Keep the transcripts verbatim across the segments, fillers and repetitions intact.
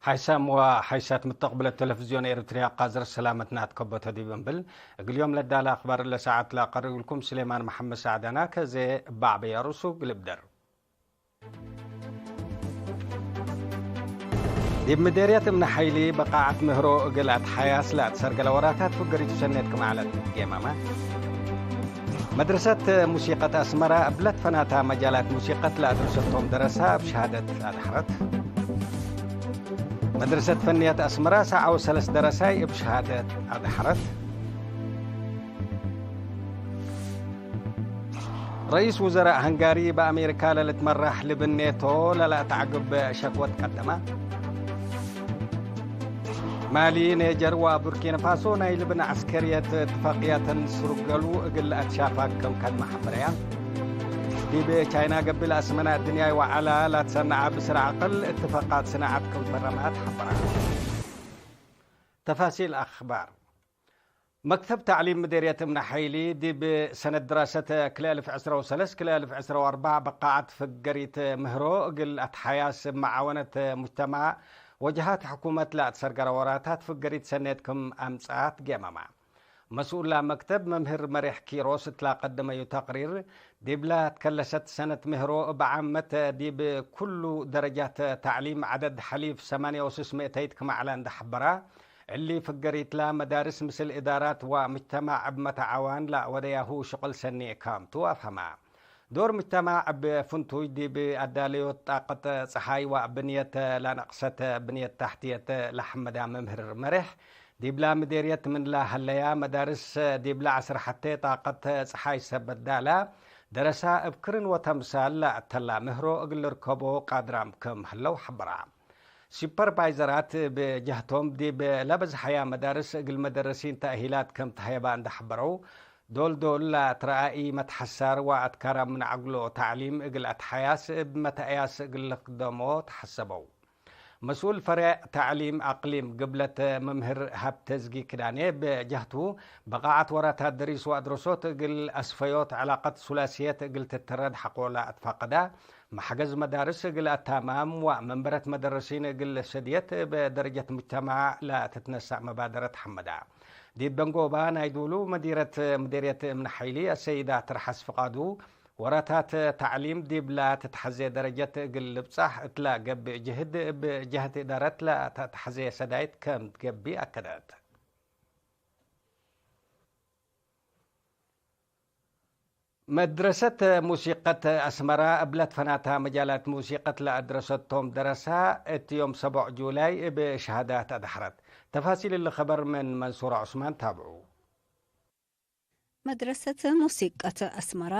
ሓይሳም ወሓይሳት ምተቅብለት ቴሌፍዝዮን ኤረትርያ፣ ቃዝር ሰላመት ናትከቦተ ዲብ እንብል፣ እግል ዮም ለዳለ አክባር ለሰዓት ለአቀርብልኩም ስሌማን መሐመድ ሳዕዳና። ከዜ ባዕበያ ሩሱ ግልብደር። ዲብ ምዴርየት እምነ ሐይሊ በቃዐት ምህሮ እግል አትሓያስ ለአትሰርገለ ወራታት ፍገሪቱ ሰኔት ክም ዐለት ጌማመ። መድረሰት ሙሲቀት አስመራ እብለት ፈናታ መጃላት ሙሲቀት ለአድረሰቶም ደረሳ እብ ሸሃደት አድሐረት። መድረሰት ፈንየት አስመራ ሳዐው ሰለስ ደረሳይ እብ ሸሃደት አድሐረት። ረኢስ ውዘራእ ሀንጋሪ በአሜሪካ ለልትመራሕ ልብን ኔቶ ለለአተዐግብ ሸክወት ቀደመ። ማሊ፣ ኔጀር ወቡርኪና ፋሶ ናይ ልብን ዐስከርየት እትፋቅያተን ስሩገሉ እግል ለአትሻፋግ ክም ከድመ ሐበረያ። ዲብ ቻይና ገብእ ለአስመነ አድንያይ ወዐላ ላትሰነዐ ብስር ዐቅል እትፋቃት ስናዐት ክም ፈረመት ሐበረ። ተፋሲል አክባር። መክተብ ተዕሊም ምዴርየት እምነ ሐይሊ፣ ዲብ ሰነት ድራሰት ክልኤ አልፍ ዕስራ ወሰለስ ክልኤ አልፍ ዕስራ ወአርበዕ በቃዐት ፍገሪት ምህሮ እግል አትሓያስ እብ መዓወነት ሙጅተማዕ ወጀሃት ሕኩመት ለአትሰርገረ ወራታት ፍገሪት ሰኔት ክም አምጽአት ጌመመ። መስኡል መክተብ መምህር መሬሕ ኪሮስ እት ለቀደመዩ ተቅሪር፣ ዲብላ ትከለሰት ሰነት ምህሮ እብ ዓመት ዲብ ኩሉ ደረጃት ተዕሊም ዐደድ ሐሊፍ ሰማንያ ወስስ ምእተይት ክም ዐለ እንደ ሐበረ፣ እሊ ፍገሪትላ መዳርስ ምስል እዳራት ወምጅተማዕ እብ መተዓዋን ለአወደያሁ ሽቅል ሰኒ እካምቱ አፍሀመ። ዶር ምጅተማዕ እብ ፍንቱይ ዲብ አዳለዮት ጣቀት ጸሓይ ወብንየት ለነቅሰት ብንየት ታሕትየት ለሐመዳ መምህር መሬሕ፣ ዲብላ ምዴርየት ምንላ ሀለያ መዳርስ ዲብላ ዐስር ሐቴ ጣቀት ጸሓይ ሰበት ዳላ ደረሳ እብ ክርን ወተምሳል ለአተላ ምህሮ እግል ልርከቦ ቃድራም ክም ህለው ሐበራ። ሱፐርቫይዘራት እብ ጀህቶም፣ ዲብ ለበዝሐያ መዳርስ እግል መደረሲን ተእሂላት ክም ተሀየባ እንደ ሐበረው፣ ዶል-ዶል ለአትረአ ኢመትሐሳር ወአትካራም ምን ዐግሎ ተዕሊም እግል አትሓያስ እብ መተአያስ እግል ልክደሞ ተሐሰበው። መስኡል ፈሬዕ ተዕሊም አቅሊም ግብለት መምህር ሀብተዝጊ ክዳኔ እብ ጀህቱ፣ በቃዐት ወራታት ደሪስ ወአድረሶት እግል አስፈዮት ዐላቀት ሱላስየት እግል ትትረድ ሐቆ ለአትፋቀዳ፣ መሕገዝ መዳርስ እግል አታማም ወመንበረት መደረሲን እግል ሰድየት እብ ደረጀት ሙጅተማዕ ለትትነሳእ መባደረት ሐመዳ። ዲብ ደንጎባ ናይ ዶሉ መዲረት ምዴርየት እምነ ሐይሊ አሰይዳ ትርሐስ ፍቃዱ፣ ወራታት ተዕሊም ዲብላ ትትሐዜ ደረጀት እግል ልብጻሕ እትላ ገብእ ጅህድ እብ ጀህት እዳረት ለተትሐዜ ሰዳይት ከም ትገብእ አከደት። መድረሰት ሙሲቀት አስመራ እብለት ፈናታ መጃላት ሙሲቀት ለአድረሰቶም ደረሳ እት ዮም ሰቦዕ ጁላይ እብ ሸሃዳት አድሐረት። ተፋሲል እሊ ኸበር ምን መንሱር ዑስማን ታብዑ። መድረሰት ሙሲቀት አስመራ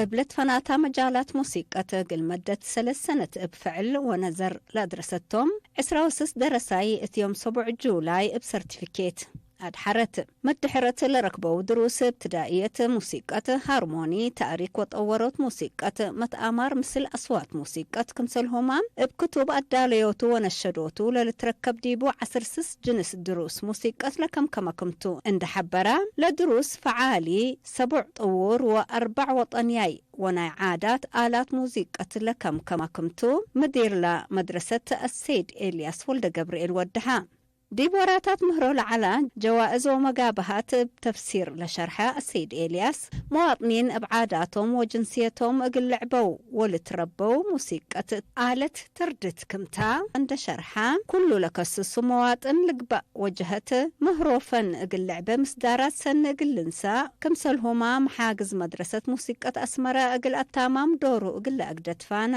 እብለት ፈናታ መጃላት ሙሲቀት እግል መደት ሰለስ ሰነት እብ ፍዕል ወነዘር ለአድረሰቶም ዕስራ ወስስ ደረሳይ እት ዮም ሰቦዕ ጁላይ እብ ሰርቲፊኬት አድሐረት። መድሕረት ለረክበው ድሩስ እብትዳእየት ሙሲቀት፣ ሃርሞኒ፣ ተእሪክ ወጠወሮት ሙሲቀት፣ መትአማር ምስል አስዋት ሙሲቀት ክምሰልሁመ እብ ክቱብ አዳለዮቱ ወነሸዶቱ ለልትረከብ ዲቡ ዐስር ስስ ጅንስ ድሩስ ሙሲቀት ለከምከመ ክምቱ እንደ ሐበረ፣ ለድሩስ ፈዓሊ፣ ሰቡዕ ጥዉር ወአርበዕ ወጠንያይ ወናይ ዓዳት አላት ሙዚቀት ለከምከመ ክምቱ፣ ምዲርላ መድረሰት አሰይድ ኤልያስ ወልደገብርኤል ወደሐ። ዲብ ወራታት ምህሮ ለዐላ ጀዋእዝ ወመጋብሃት እብ ተፍሲር ለሸርሐ አሰይድ ኤልያስ፣ መዋጥኒን እብ ዓዳቶም ወጅንስየቶም እግል ልዕበው ወልትረበው ሙሲቀት አለት ትርድት ክምታ እንደ ሸርሐ፣ ኩሉ ለከስሱ መዋጥን ልግበእ ወጀሀት ምህሮ ፈን እግል ልዕበ ምስዳራት ሰኒ እግል ልንሳእ፣ ክምሰልሁማ መሓግዝ መድረሰት ሙሲቀት አስመረ እግል አታማም ዶሩ እግል ለአግደት ፋና።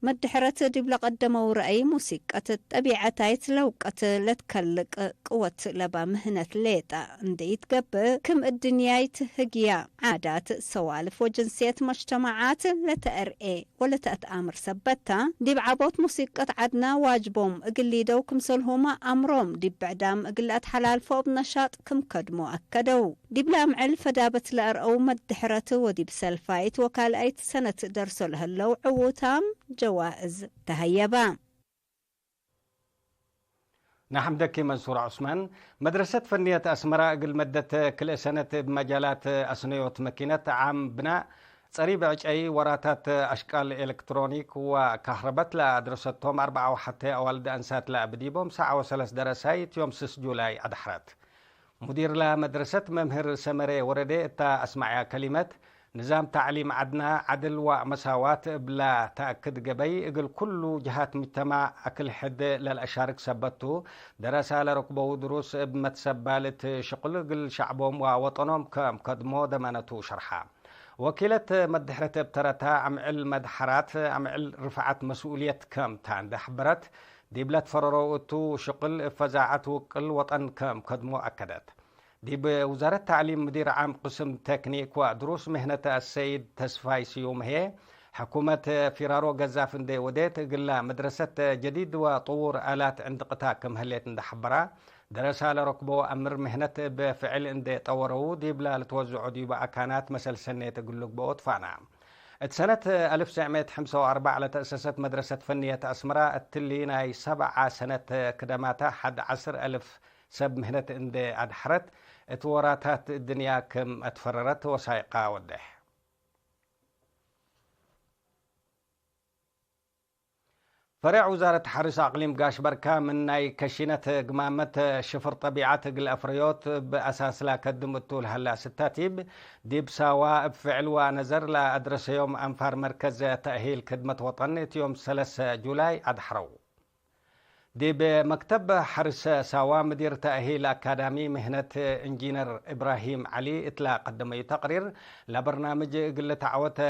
መድሕረት ዲብ ለቀደመው ረአይ፣ ሙሲቀት ጠቢዐታይት ለውቀት ለትከልቅ ቅወት ለባ ምህነት ሌጠ እንዴ ኢትገብእ፣ ክም እድንያይት ህግያ፣ ዓዳት፣ ሰዋልፍ ወጅንስየት መጅተማዓት ለተአርኤ ወለተአትአምር ሰበት ተ። ዲብ ዐቦት ሙሲቀት ዐድና ዋጅቦም እግል ሊደው ክምሰልሁመ አምሮም ዲብ ብዕዳም እግል ለአትሐላልፎ እብ ነሻጥ ክም ከድሞ አከደው። ዲብ ለአምዕል ፈዳበት ለአርአው መድሕረት ወዲብ ሰልፋይት ወካልኣይት ሰነት ደርሶ ለህለው ዕዉታም ጀዋእዝ ተሀየባ። ነሐምደኪ መንሱር ዑስማን። መድረሰት ፈንየት አስመራ እግል መደት ክልኤ ሰነት እብ መጃላት አስነዮት መኪነት፣ ዓም ብናእ፣ ጸሪብ ዕጨይ፣ ወራታት አሽቃል ኤለክትሮኒክ ወካህረበት ለአድረሰቶም አርበዓ ወሐቴ አዋልድ አንሳት ለአብ ዲቦም ሰዓ ወሰለስ ደረሳይ እት ዮም ስስ ጁላይ አድሐረት። ሙዲር ለመድረሰት መምህር ሰመሬ ወረዴ እታ አስመዐያ ከሊመት፣ ንዛም ተዕሊም ዐድና ዐድል ወመሳዋት እብ ለተአክድ ገበይ፣ እግል ኩሉ ጀሃት ሙጅተማዕ አክል ሕድ ለልአሻርክ ሰበት ቱ፣ ደረሳ ለረክበው ድሩስ እብ መትሰባል እት ሽቅል እግል ሸዕቦም ወወጠኖም ከም ከድሞ ደማነቱ ሸርሐ። ወኪለት መድሕረት እብ ተረታ፣ አምዕል መድሐራት አምዕል ርፍዓት መስኡልየት ከም ተ እንዴ ሐበረት፣ ዲብ ለትፈረረው እቱ ሽቅል እብ ፈዛዐት ውቅል ወጠን ከም ከድሞ አከደት። ዲብ ውዛረት ተዕሊም ምዲር ዓም ቅስም ተክኒክ ወድሩስ ምህነት አሰይድ ተስፋይ ስዩም ህዬ፣ ሕኩመት ፊራሮ ገዛፍ እንዴ ወዴት፣ እግላ መድረሰት ጀዲድ ወጥዉር አላት ዕንድቅታ ክም ህሌት እንዴ ሐበራ፣ ደረሳ ለረክቦ አምር ምህነት እብ ፍዕል እንዴ ጠወረው፣ ዲብላ ልትወዝዖ ዲበ አካናት መሰል ሰኔት እግል ልግበኦ ትፋና። እት ሰነት አልፍ ትሰዕ ምእት ሐምሳ ወአርበዕ ለተአሰሰት መድረሰት ፈንየት አስመራ፣ እትሊ ናይ ሰብዓ ሰነት ክደማታ ሐድ ዐስር አልፍ ሰብ ምህነት እንዴ አድሐረት፣ እት ወራታት እድንያ ክም አትፈረረት ወሳይቃ ወዴሕ። ፈሬዕ ውዛረት ሐርስ አቅሊም ጋሽ በርካ፣ ምን ናይ ከሺነት ግማመት ሽፍር ጠቢዐት እግል አፍረዮት እብ አሳስ ለከድም እቱ ለሀላ ስታቲብ፣ ዲብ ሳዋ እብ ፍዕል ወነዘር ለአድረሰዮም አንፋር መርከዝ ተእሂል ክድመት ወጠን እት ዮም ሰለስ ጁላይ አድሐረው። ዲብ መክተብ ሐርስ ሳዋ ምዲር ተእሂል አካዳሚ ምህነት እንጂነር እብራሂም ዐሊ እት ለቀደመዩ ተቅሪር፣ ለበርናምጅ እግል ልትዐወት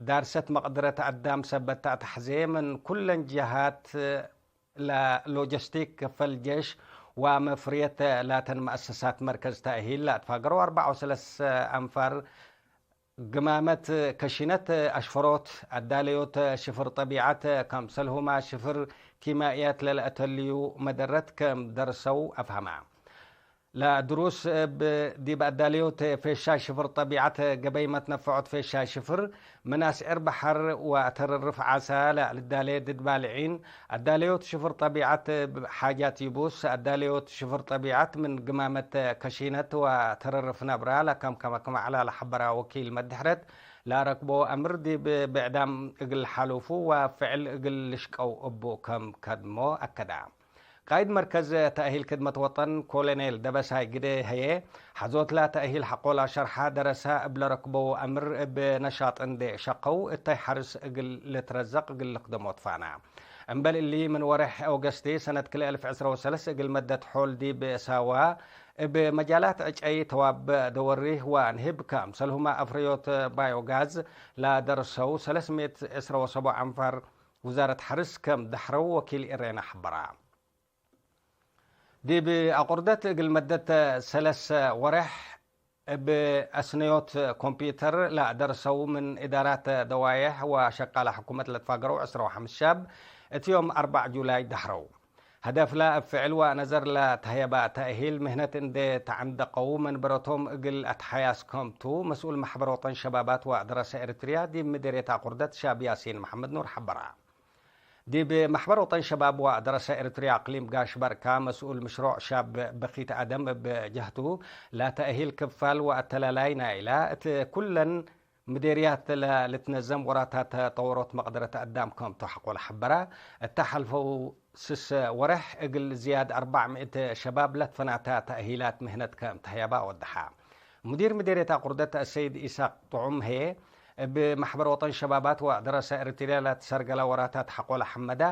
ዳርሰት መቅድረት አዳም ሰበት ተአትሐዜ፣ ምን ኩለን ጀሃት ለሎጂስቲክ ክፈል ጄሽ ወመፍርየት ላተን መአሰሳት መርከዝ ተእሂል ለአትፋገረው አርበዓ ወሰለስ አንፋር ግማመት ከሺነት አሽፈሮት አዳለዮት ሽፍር ጠቢዐት፣ ከምሰልሁማ ሽፍር ኪማእያት ለለአተልዩ መደረት ከም ደርሰው አፍሀማ። ለድሩስ እብ ዲብ አዳለዮት ፌሻይ ሽፍር ጠቢዐት ገበይ መትነፈዖት ፌሻይ ሽፍር፣ ምን አስዕር በሐር ወአተረርፍ ዓሳ ለልዳሌ ድድ ባልዒን፣ አዳለዮት ሽፍር ጠቢዐት እብ ሓጃት ይቡስ፣ አዳለዮት ሽፍር ጠቢዐት ምን ግማመት ከሺነት ወተረርፍ ነብራ ለከምከመ ክም ዐላ ለሐበራ ወኪል መድሕረት፣ ለአረክቦ አምር ዲብ ብዕዳም እግል ሐሉፉ ወፍዕል እግል ልሽቀው እቡ ከም ከድሞ አከዳ። ቃይድ መርከዝ ተእሂል ክድመት ወጠን ኮሎኔል ደበሳይ ግደ ህዬ፣ ሐዞትላ ተእሂል ሐቆላ ሸርሐ፣ ደረሳ እብ ለረክበው አምር እብ ነሻጥ እንዴ ሸቀው፣ እተይ ሐርስ እግል ልትረዘቅ እግል ልክደሞ ትፋና። እምበል እሊ፣ ምን ወሬሕ ኦገስቲ ሰነት ክልኤ አልፍ ዕስራ ወሰለስ እግል መደት ሖል ዲብ ሳዋ እብ መጃላት ዕጨይ ተዋብ ደወሪህ ወአንህብ፣ ከምሰልሁመ አፍረዮት ባዮጋዝ ለደርሰው ሰለስ ምእት ዕስራ ወሰቡዕ አንፋር ውዛረት ሐርስ ከም ደሕረው ወኪል ኤሬና ሐበራ። ዲብ አቁርደት እግል መደት ሰለስ ወሬሕ እብ አስነዮት ኮምፒዩተር ለደርሰው ምን እዳራት ደዋዬሕ ወሸቃለ ሕኩመት ለትፋገረው ዕስራ ወሐምስ ሻብ እት ዮም አርበዕ ጁላይ ደሕረው። ሀደፍላ እብ ፍዕል ወነዘር ለተህየበ ተእሂል ምህነት እንዴ ተዐንደቀው መንበረቶም እግል አትሓያስ ከምቱ መስኡል መሕበር ወጠን ሸባባት ወደረሰ ኤሪትርያ ዲብ ምዴርየት አቁርደት ሻብ ያሲን መሐመድ ኑር ሐበራ። ዲብ መሕበር ወጠን ሸባብ ወደረሰ ኤሪትርያ አቅሊም ጋሽ በርካ መስኡል ምሽሮዕ ሻብ በኪት አደም እብ ጀህቱ፣ ለተእሂል ክፋል ወአተላላይ ናይላ እት ኩለን ምዴርያት ለልትነዘም ወራታት ጠወሮት መቅደረት አዳም ከምቱ ሐቆ ለሐበራ። እተ ሐልፈው ስስ ወሬሕ እግል ዝያድ አርበዕ ምእት ሸባብ ለትፈናተ ተእሂላት ምህነት ከም ተህያባ ወደሐ። ሙዲር ምዴርየት አቁርደት አሰይድ ኢሳቅ ጥዑም ህዬ፣ እብ መሕበር ወጠን ሸባባት ወደረሰ ኤሪትርያ ለትሰርገለ ወራታት ሐቆ ለሐመዳ፣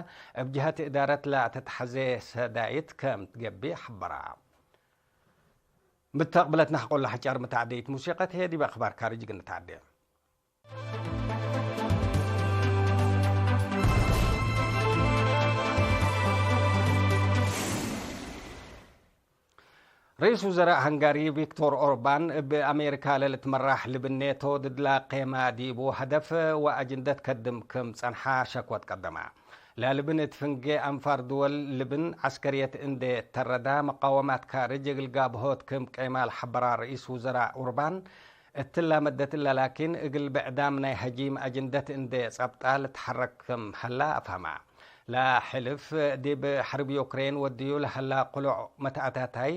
እብ ጀሀት እዳረት ለተትሐዜ ሰዳይት ከም ትገብእ ሐበራ። ምተቅብለት ነሕቆ ለሐጫር መተዓደይት ሙሲቀት ህዬ ዲብ አክባር ካርጅ እግል ንተዓዴ። ርኢስ ውዘራእ ሀንጋሪ ቪክቶር ኦርባን እብ አሜሪካ ለልትመራሕ ልብን ኔቶ ድድላ ቄማ ዲቡ ሀደፍ ወአጅንደት ከድም ክም ጸንሓ ሸክወት ቀደማ። ለልብን እት ፍንጌ አንፋር ድወል ልብን ዐስከርየት እንዴ ተረዳ፣ መቃወማት ካርጅ እግል ጋብሆት ክም ቄማ ለሐበራ ርኢስ ውዘራእ ኦርባን፣ እትላ መደት እለ ላኪን፣ እግል ብዕዳም ናይ ሀጂም አጅንደት እንዴ ጸብጣ ልትሐረክ ክም ሀላ አፍሀማ። ለሕልፍ ዲብ ሐርብ ዩክሬን ወድዩ ለሀላ ቅሉዕ መትአታታይ፣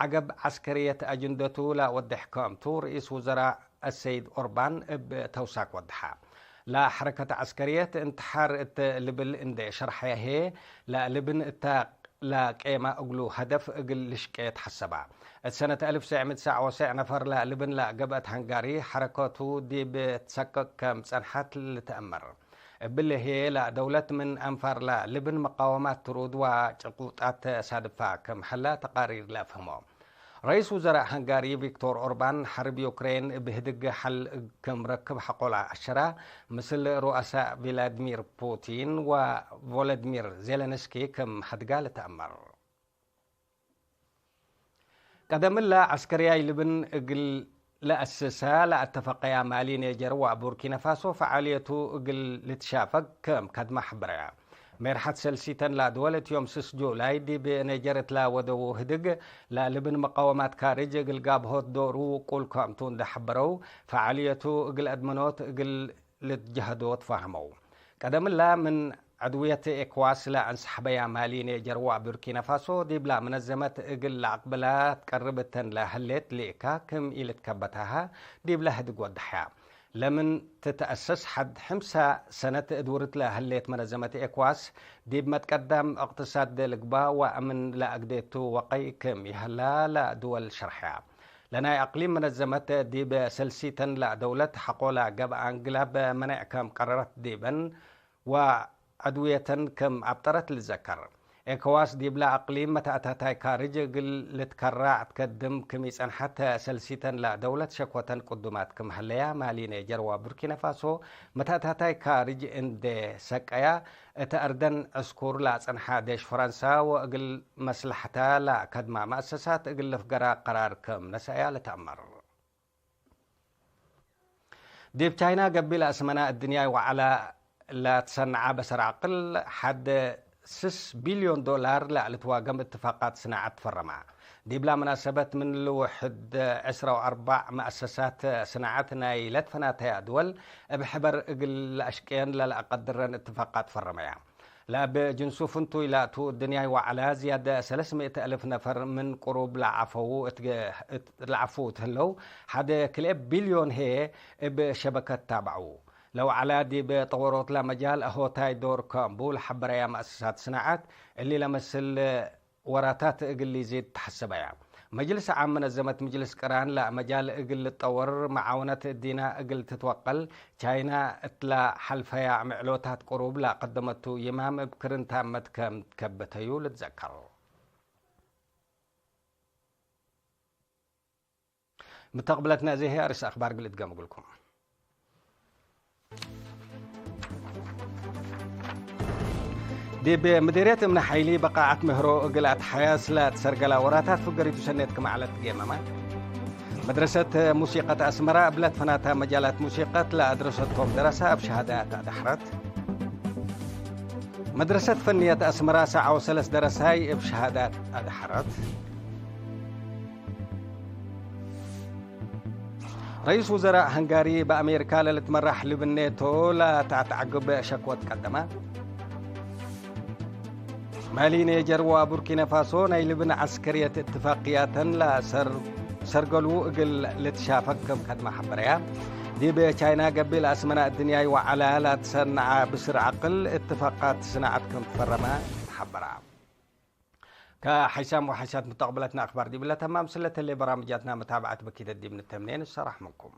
ዐገብ ዐስከርየት አጅንደቱ ለወዴሕ ክም ቱ፣ ርኢስ ውዘራእ አሰይድ ኦርባን እብ ተውሳክ ወደሐ። ለሐረከት ዐስከርየት እንትሓር እት ልብል እንዴ ሸርሐየ ህዬ፣ ለልብን እተ ለቄመ እግሉ ሀደፍ እግል ልሽቄ ተሐሰበ። እት ሰነት አልፍ ወትሰዕ ምእት ወትስዕ ነፈር ለልብን ለገብአት ሀንጋሪ፣ ሐረከቱ ዲብ ትሰቅቅ ከም ጸንሐት ልትአመር። እብሊ ህዬ ለደውለት ምን አንፋር ለልብን መቃወማት ትሩድ ወጭቁጣት ተሳድፋ ክም ሀላ ተቃሪር ለአፍህሞ። ረኢስ ውዘራእ ሀንጋሪ ቪክቶር ኦርባን፣ ሐርብ ዩክሬን እብ ህድግ ሐል ክም ረክብ ሐቆላ አሸራ፣ ምስል ሩአሳእ ቪላድሚር ፑቲን ወቮሎድሚር ዜለንስኪ ክም ሀድጋ ልትአመር። ቀደም እለ ዐስከርያይ ልብን እግል ለአስሰ ለአተፈቀያ ማሊ ኔጀር ወቡርኪነ ፋሶ ፈዓልየቱ እግል ልትሻፈግ ክም ከድመ ሐበረያ። ሜርሐት ሰልሲተን ለአድወለት ዮም ስስ ጁላይ ዲብ ኔጀር እት ለወደዉ ህድግ ለልብን መቃወማት ካርጅ እግል ጋብሆት ዶሩ ውቁል ክምቱ እንዴ ሐበረው፣ ፈዓልየቱ እግል አድመኖት እግል ልትጀሀዶ ትፋህመው። ቀደም እለ ምን ዕድውየት ኤኮዋስ ለአንሰሐበያ ማሊ ኔጀር ወቡርኪነ ፋሶ፣ ዲብላ መነዘመት እግል ለአቅብላ ትቀርብ እተን ለህሌት ልእካ ክም ኢልትከበታሀ ዲብላ ህድግ ወደሐያ። ለምን ትትአሰስ ሐድ ሕምሳ ሰነት እድውርት ለህሌት መነዘመት ኤኮዋስ፣ ዲብ መትቀዳም እቅትሳድ ልግባ ወአምን ለአግዴቱ ወቀይ ክም ይሀላ ለድወል ሸርሐያ። ለናይ አቅሊም መነዘመት ዲብ ሰልሲተን ለደውለት ሐቆላ ገብአ እንግላብ መነዕ ከም ቀረረት ዲበን ወዐድውየተን ክም አብጠረት ልትዘከር። ኤኮዋስ ዲብላ አቅሊም መተአታታይ ካርጅ እግል ልትከራዕ ትከድም ክም ኢጸንሐት ሰልሲተን ለደውለት ሸኮተን ቅዱማት ክም ሀለያ ማሊ ኔጀር ወቡርኪነ ፋሶ መተአታታይ ካርጅ እንዴ ሰቀያ እት አርደን ዕስኩር ለአጸንሐ ዴሽ ፈረንሳ ወእግል መስለሐተ ለከድማ መአሰሳት እግል ልፍገራ ቀራር ክም ነሰአያ ልትአመር። ዲብ ቻይና ገቢል አስመና እድንያይ ወዐላ ለትሰነዐ በሰር ዐቅል ሐድ ስስ ቢልዮን ዶላር ለልትዋገም እትፋቃት ስናዐት ፈረማ። ዲብላ መናሰበት ምን ልውሕድ ዕስራ ወአርበዕ መአሰሳት ስናዐት ናይ ለትፈናተያ ድወል እብ ሕበር እግል ለአሽቅየን ለለአቀድረን እትፋቃት ፈረመያ። ለእብ ጅንሱ ፍንቱይ ላቱ እድንያይ ወዐላ ዝያድ ሰለስ ምእት አልፍ ነፈር ምን ቅሩብ ለዐፈዉ እት ገ-፣ እት-፣ ለዐፉ እት ህለው፣ ሐደ ክልኤ ቢልዮን ህዬ እብ ሸበከት ታብዐዉ። ለወዐላ ዲብ ጠወሮት ለመጃል አሆታይ ዶር ከእንቡ ለሐበረያ መአሰሳት ስናዐት፣ እሊ ለመስል ወራታት እግል ሊዚድ ተሐሰበያ። መጅልስ ዓም መነዘመት ምጅልስ ቅራን ለመጃል እግል ልጠወር መዓውነት እዲና እግል ትትወቀል፣ ቻይና እትላ ሐልፈያ ምዕሎታት ቅሩብ ለቀደመቱ ይማም እብ ክርን ታመት ከም ትከበተዩ ልትዘከር። ምተቅብለትነ እዜ ህይ አርእስ አክባር እግል እድገም እግልኩም። ዲብ ምዲርየት እምነ ሐይሊ በቃዐት ምህሮ እግል አትሐያስ ለትሰርገላ ወራታት ፍገሪቱ ሰኔት ክም ዐለት ትጌመመ። መድረሰት ሙሲቀት አስመራ እብ ለትፈናታ መጃላት ሙሲቀት ለአድረሰቶም ደረሳ እብ ሸሃዳት አድሐረት። መድረሰት ፈንየት አስመራ ሰዓ ወሰለስ ደረሳይ እብ ሸሃዳት አድሐረት። ረኢስ ውዘራእ ሀንጋሪ በአሜሪካ ለልትመራሕ ልብን ኔቶ ለተአትዐግብ ሸክወት ቀደመ። ማሊ፣ ኔጀር ወቡርኪነ ፋሶ ናይ ልብን ዐስከርየት እትፋቅያተን ለሰርገሉ እግል ልትሻፈግ ከም ከድመ ሐበረያ። ዲብ ቻይና ገቢል አስመና እድንያይ ወዐላ ለትሰነዐ ብስር ዐቅል እትፋቃት ስናዐት ከም ትፈረመ ተሐበረ። ከሐይሳም ወሐይሳት ምተቅብለትነ አክባር ዲብለ ተማም ስለተሌ በራምጃትና መታብዐት በኪደት ዲብ ንተምኔ ንሰራሕ ምንኩም።